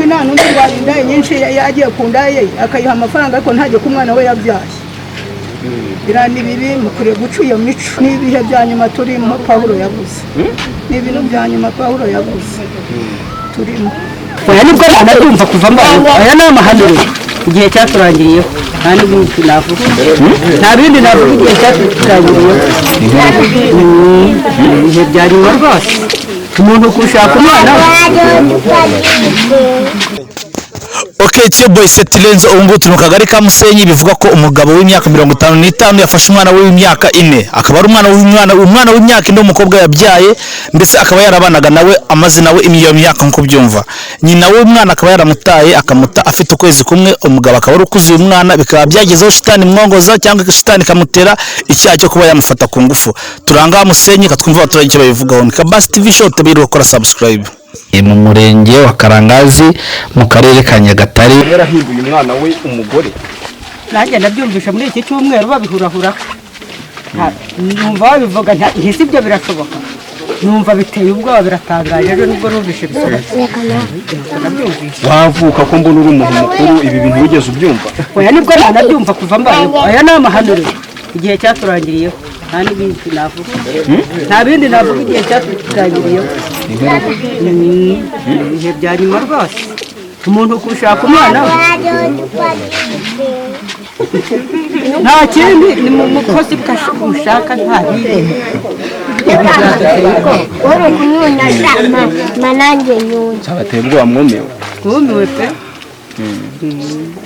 Nta n'undi rwanda indaya nyinshi yagiye ku ndaya ye akayiha amafaranga, ariko ntajye ku mwana we yabyaye. Biriya ni bibi, mukwiriye guca iyo mico. Ni ibihe bya nyuma turimo Pawulo yavuze, ni ibintu bya nyuma Pawulo yavuze turimo. Oya, nibwo nabyumva kuva mbayeho. Aya ni amahano, igihe cyaturangiriyeho. Nta n'ibindi navuga, nta bindi navuga, igihe cyaturangiriyeho. Ibihe bya nyuma rwose, umuntu gushaka umwana we. Okay, it's your boy Setilenzo. Ubu ngubu turi mu kagari ka Musenyi. Bivuga ko umugabo w'imyaka 55 yafashe umwana we w'imyaka 4, akaba ari umwana w'imyaka 4 w'umukobwa yabyaye, ndetse akaba yarabanaga nawe, amaze nawe iyo myaka nk'uko byumva. Nyina w'umwana akaba yaramutaye, akamuta afite ukwezi kumwe. Umugabo akaba ari ukuze uyu mwana, bikaba byagezeho shitani mwongoza cyangwa shitani ikamutera icyaha cyo kuba yamufata ku ngufu. Turanga Musenyi, katwumva abaturage icyo babivugaho. Ni Kabasi TV Show, tubiri gukora subscribe. Mu murenge wa Karangazi, mu karere ka Nyagatare. Yarahinduye umwana we umugore. Nanjye nabyumvishe muri iki cyumweru babihurahura. Numva babivuga, ntisi ibyo birashoboka, numva biteye ubwoba, biratangaje. Ejo nibwo numvishe bisohotse, nabyumvishe. Wavuka ko mbona uri umuntu mukuru, ibi bintu wigeze ubyumva? Oya, nibwo nabyumva kuva mbayeho. Aya ni amahano, igihe cyaturangiriyeho. Nta n'ibindi navuga, nta bindi navuga, igihe cyaturangiriyeho. Ibihe bya nyuma rwose, umuntu gushaka umwana we. Nta kindi, ni mu mukozi mushaka, nta bindi. Uri kunyuna manange nyuna. Cyabateye ubwoba, mwumiwe? Twumiwe pe.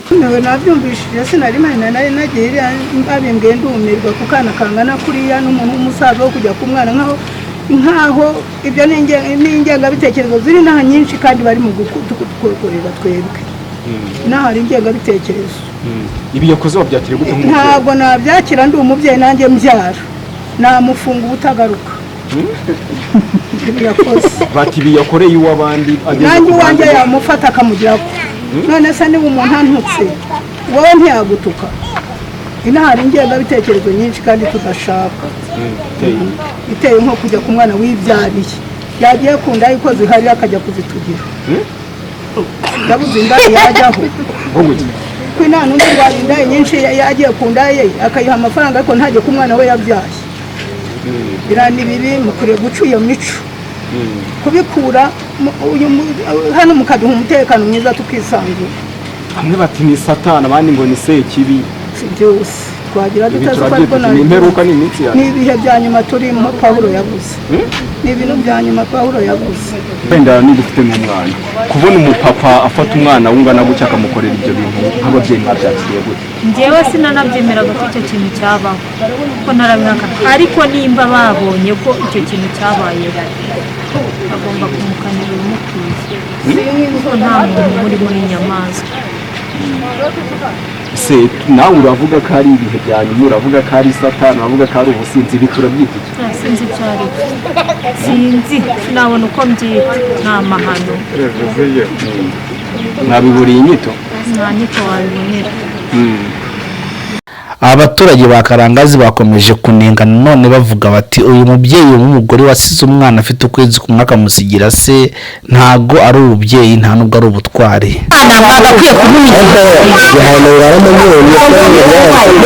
Ntumiwe, nabyumvishije, sinari mpari, nari nagiye iriya babimbwiye ndumirwa ku kana kangana kuriya n'umuntu w'umusaza wo kujya ku mwana nkaho ibyo ni ingengabitekerezo ziri inaha nyinshi, kandi bari mu gukorera twebwe inaha hari ingengabitekerezo. Ibi yakoze wabyakiriye gute nk'umubyeyi? Ntabwo nabyakira, ndi umubyeyi nanjye mbyara, namufunga ubutagaruka ibi yakoze. Bati ibi yakoreye iw'abandi ageze Nanjye ku uwanjye bandi. yamufata akamugira ko none se niba umuntu antutse, wowe ntiyagutuka? Inaha hari ingengabitekerezo nyinshi kandi tudashaka. Iteye. Iteye nko kujya ku mwana wibyariye, yagiye ku nda yuko zihari akajya kuzitugira, yabuze inda yajyaho. Wowe iki? Ko nta n'undi rwanda indaya nyinshi yagiye ku nda ye akayiha amafaranga, ariko ntajye ku mwana we yabyaye. Biriya ni bibi, mukwiriye guca iyo mico, kubikura hano mukaduha umutekano mwiza tukisanzura. Bamwe bati ni Satani, abandi ngo ni Sekibi. Si byose twagira Ibi duteze ko ariko turabyita ni imperuka, ni iminsi ya Ni ibihe bya nyuma turimo Pawulo yavuze, ni ibintu bya nyuma Pawulo yavuze. Wenda niba ufite n'umwana, kubona umupapa afata umwana wungana gutya akamukorera ibyo bintu, nk'ababyeyi mwabyakiriye gute? Njyewe sinanabyemeraga ko icyo kintu cyabaho, ko ntarabihakana, ariko nimba babonye ko icyo kintu cyabayeho, bagomba kumukanira ibimukwiye, kuko nta muntu muri muri nyamaswa. Se nawe uravuga ko ari ibihe bya nyuma, uravuga ko ari Satani, uravuga ko ari ubusinzi, ibi turabyita iki? Sinzi icyo ari cyo, sinzi, sinabona uko mbyita, ni amahano. Mwabiburiye inyito? Nta nyito wabibonera. Abaturage ba Karangazi bakomeje kunenga nanone, bavuga bati uyu mubyeyi w'umugore wasize umwana afite ukwezi kumwe akamusigira se, ntago ari ububyeyi, nta nubwo ari ubutwari. Mwagakwiye kumuha Igihano baramumwimye.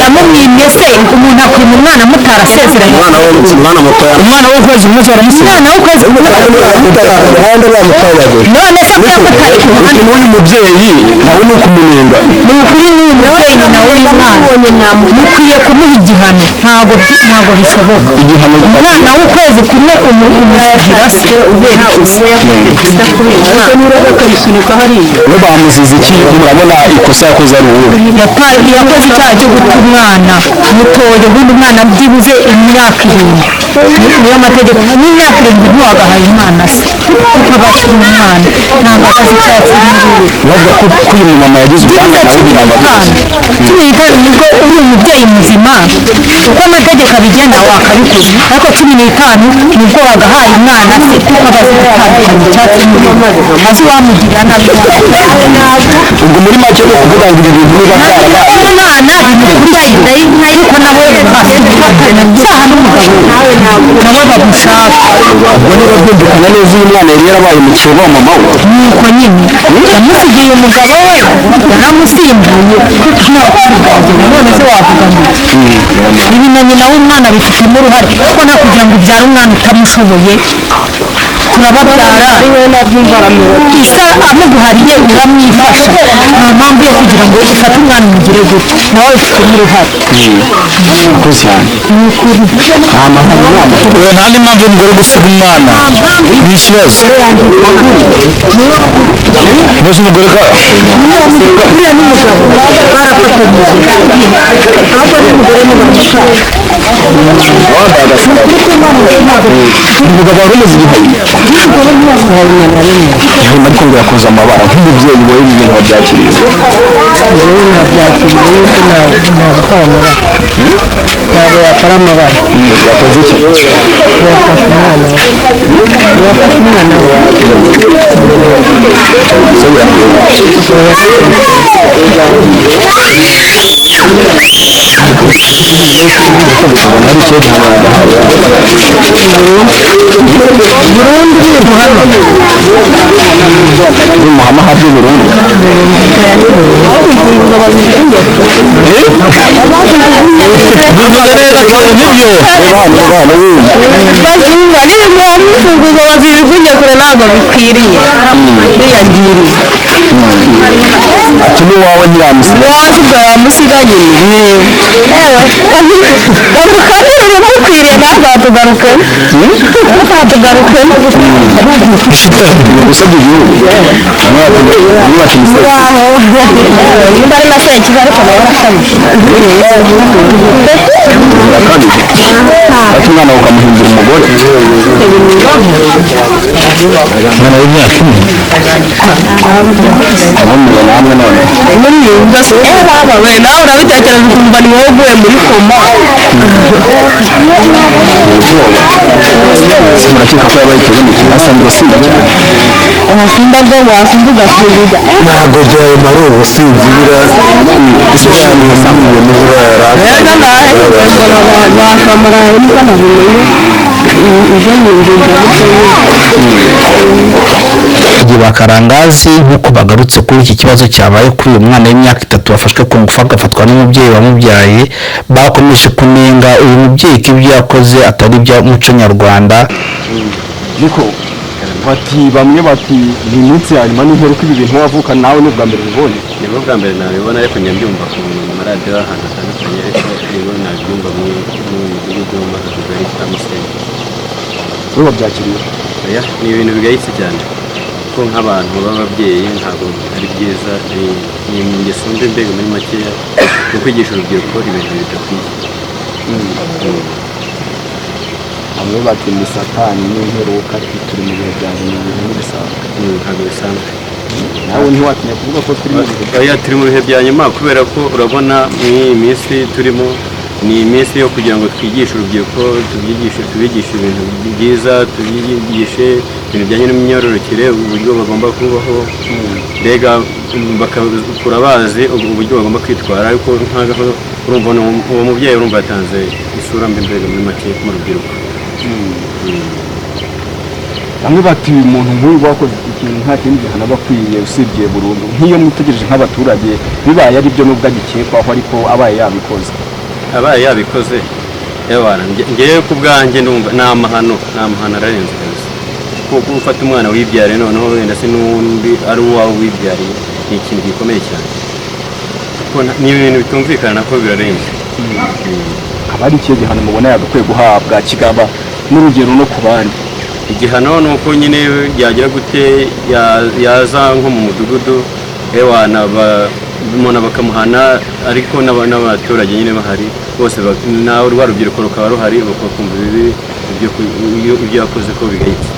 Yamumwimye se? Umuntu akwima umwana mutarasezeranye? Umwana umwana mutoya. Umwana w'ukwezi kumwe baramusiga. Umwana w'ukwezi kumwe. Umuhanda bamutoyaguye. None se ko yamutaye ku muhanda? N'uyu mubyeyi nawe ni ukumunenga. Ni ukuri, n'uyu mubyeyi nyina w'uyu mwana mukwiye kumuha igihano. Ntabwo bishoboka. Igihano. Umwana w'ukwezi kumwe umusigira se ubera? Akabisunika hariya. We bamuziza iki? Murabona ikosa yakoze ari uwuhe? Yakoze icyaha cyo guta umwana mutoya. Ubundi umwana byibuze imyaka 7 niyo mategeko. N'imyaka 7 ntiwagahaye umwana se, kuko aba akiri umwana. Ntabwo akoze icyaha cy'ibingibi. Bavuga ko uyu mumama yagize ubwanwa Byibuze nawe 15. birababaza. 15 nibwo uri umubyeyi muzima, uko amategeko abigena wakabikoze, ariko 15 nibwo wagahaye umwana se, kuko aba azi gutandukanya icyatsi n'ubururu, azi uwamugirira nabi. Ubwo muri make ni ukuvuga ngo ibi bintu niba byarabaye Umwana bimukurikira, ariko nawe afite gufatanya icyaha n'umugabo. Nawe bamushaka. Ubwo niba byumvikana neza, uyu mwana yari yarabaye umukeba wa mama we. Nuko nyine yamusigiye umugabo we, yaramusimbuye, none se wavuga ngo ibi na nyina w'umwana bifitemo uruhare, kuko nta kugira ngo ubyare umwana utamushoboye. Turababyara, isa amuguhariye uramwifasha, nta mpamvu yo kugira ngo ufate umwana umugire gutya, nawe bifitemo uruhare. Murakoze cyane. Ni ukuri. Nta mahano umwana. Oya, nta n'impamvu y'umugore gusiga umwana, ni ikibazo mbese umugore ka Uriya n'umugabo barafatanyije, ahubwo n'umugore ni Wambaye agasaro. Umugabo wari umaze igihe yarimo, ariko ngo yakoze amabara nk'umubyeyi wowe, ibi bintu wabyakiriye? Njyewe nabyakiriye yuko ntabwo akora amabara, ntabwo yakora amabara. Yakoze iki? Yafashe umwana we, yafashe umwana we. Se birakwiye? Ubona ari ikihe gihano yagahawe? Burundu bimuhama. Nimuhama habwe burundu. Bivuze neza cyane, nibyo. Reba hano, reba hano. Bazuba n'ibimuha bazijugunye kure, ntabwo bikwiriye, biyangiriye. Ati n'uwawe ntiyamusiga. Wasiga yamusiga nyine, yewe bamukanire mukwiriye, ntazatugaruke, ntazatugaruke. Usabye igihugu mwubaka imisozi. Ngaho nimba ari na Sekibi, ariko nawe arakabije. Birakabije, ati umwana wawe ukamuhindura umugore. Umwana w'imyaka 4. Abumiwe namwe none. Muri iyi byose, baba we, nawe urabitekereza ukumva ni wowe uguye muri koma. Se murakeka ko yabaye ikiboneke asanzwe asinda cyane? Ubusimba bwo wasimba ugasimbiza. Ntabwo byayimara ubusinzi bira isubira nibura. Rero ngahe bakamara niko nabimenye ejo ni Igihe bakarangazi nk'uko bagarutse kuri iki kibazo cyabaye kuri uyu mwana w'imyaka 3 wafashwe ku ngufu agafatwa n'umubyeyi wamubyaye, bakomeje kunenga uyu mubyeyi ko ibyo yakoze atari iby'umuco nyarwanda. Niko bati, bamwe bati ni iminsi ya nyuma n'imperuka. Ibi bintu wavuka nawe ni ubwa mbere ubibonye? Nibwo bwa mbere nabibona, ariko njya mbyumva ku maradiyo ahantu hatandukanye, ariko nibwo nabyumva mu mudugudu wo mu kagari ka Musenyi. Wowe wabyakiriye? Oya, ni ibintu bigayitse cyane, kuko nk'abantu b'ababyeyi ntabwo ari byiza, ni ingeso mbi mbega muri makeya, ni ukwigisha urubyiruko ibintu bidakwiye. Bamwe bati ni satani n'imperuka, ati turi mu bihe bya nyuma, ibintu ntibisanzwe. Ntabwo bisanzwe. Nawe ntiwatinya kuvuga ko turi mu bihe? Oya, turi mu bihe bya nyuma, kubera ko urabona muri iyi minsi turimo ni iminsi yo kugira ngo twigishe urubyiruko, tubyigishe, tubigishe ibintu byiza, tubigishe ibintu bijyanye n'imyororokere, uburyo bagomba kubaho, mbega bakakura bazi uburyo bagomba kwitwara, ariko ntabwo urumva uwo mubyeyi urumva yatanze isura mbi mbega muri make mu rubyiruko. Bamwe bati uyu muntu nk'uyu wakoze iki kintu nta kindi gihano aba akwiye usibye burundu. Nk'iyo mwitegereje nk'abaturage, bibaye ari byo, nubwo agikekwaho, ariko abaye yabikoze? Abaye yabikoze, yabana ngewe ku bwanjye ndumva ni amahano, ni amahano ararenze kabisa, kuko ufata umwana wibyariye, noneho wenda se n'undi ari uwawe wibyariye, ni ikintu gikomeye cyane, kuko ni ibintu bitumvikana ko birarenze. Akaba ari ikihe gihano mubona yagakwiye guhabwa kigaba n'urugero no ku bandi? Igihano ni uko nyine yagira gute, yaza nko mu mudugudu, ewana umuntu bakamuhana, ariko n'abaturage nyine bahari bose, nawe rwa rubyiruko rukaba ruhari, bakumva ibibi ibyo yakoze ko bigayitse.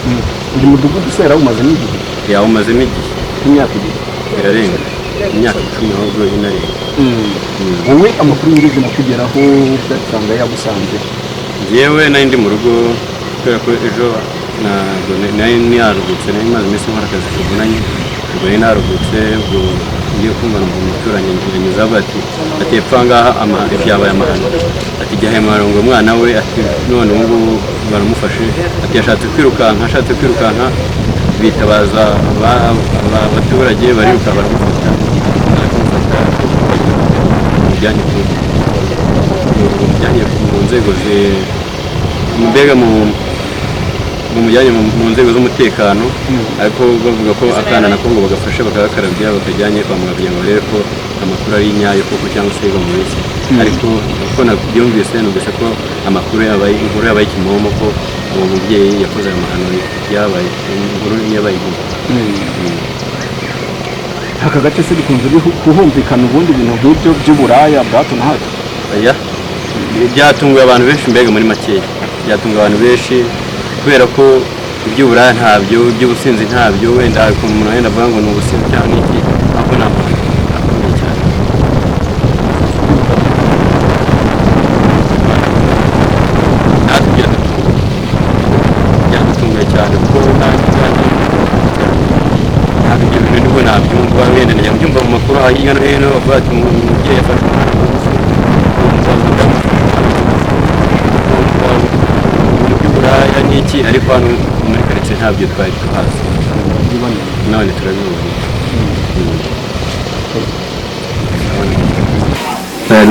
Uyu mudugudu se yarawumazemo igihe? Yawumazemo igihe. Nk'imyaka 2? Birarenga imyaka 10, ahubwo inarenga. Wowe amakuru nyirizina akugeraho usanga yagusanze? Njyewe nari ndi mu rugo, kubera ko ejo ntabwo nari naruhutse, nari maze iminsi nkora akazi kavunanye, ubwo nari naruhutse, ubwo Ngiye kumva numva umuturanyi yanyuze avuga ati epfa ngaha byabaye amahano, ati jya hemarongo umwana we, ati none ubu ngubu baramufashe, ati yashatse kwirukanka, ashatse kwirukanka bitabaza abaturage bariruka baramufata, bamujyanye mu nzego mbega mu nzego z'umutekano, ariko bavuga ko akana nako ngo bagafashe bakagakarabya bakajyanye kwa muganga kugira ngo barebe ko amakuru ari nyayo koko cyangwa se bamubeshye. Ariko uko nabyumvise numvise ko amakuru yabaye inkuru yabaye kimomo ko uwo mubyeyi yakoze ayo mahano, yabaye inkuru yabaye inkuru. Aka gace se bikunze kuhumvikana ubundi ibintu nk'ibyo by'uburaya bwa hato na hato? Oya, byatunguye abantu benshi, mbega muri makeya byatunguye abantu benshi kubera ko iby'uburaya ntabyo, iby'ubusinzi ntabyo, wenda hari ukuntu umuntu wenda avuga ngo ni ubusinzi cyangwa iki, ahubwo ni amahano akomeye cyane. Natwe byadutunguye cyane kuko ntabwo ibyo bintu nibwo nabyumva, wenda najya mbyumva mu makuru hirya no hino bavuga ati umubyeyi yafashe umwana ku ngufu, umva umudamu afashe umwana ku ngufu, umva ibintu by'uburaya n'iki, ariko hano muri karitsiye ntabyo twari tuhazi, none turabibonye.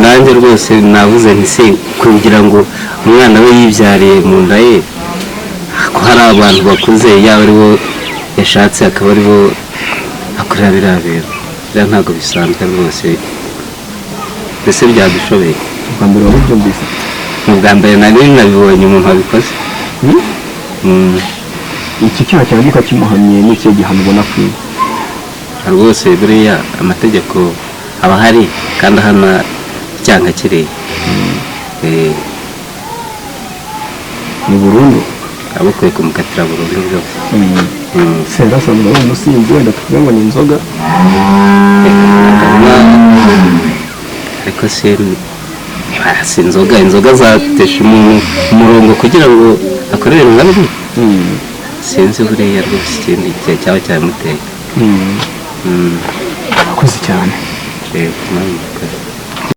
Nanjye rwose navuze nti se kugira ngo umwana we yibyariye mu nda ye, ko hari abantu bakuze yaba ari bo yashatse akaba ari bo akorera biriya bintu, biriya ntabwo bisanzwe rwose, mbese byadushobeye. Ubwa mbere wabibyumvise? Ni ubwa mbere nari nabibonye umuntu wabikoze. Iki cyaha cyaramuka kimuhamye n'ikihe gihano ubona akwiye? Rwose buriya amategeko aba ahari kandi ahana icyaha kiriya. Ni burundu? Aba akwiye kumukatira burundu rwose. Sera asanzwe ari umusinzi, wenda tuvuge ngo ni inzoga. Ariko se si inzoga, inzoga zatesha umuntu umurongo kugira ngo akore ibintu nka biriya? Sinzi buriya rwose ikindi gihe cyaba cyabimuteye. Urakoze cyane. Yego, nawe murakoze.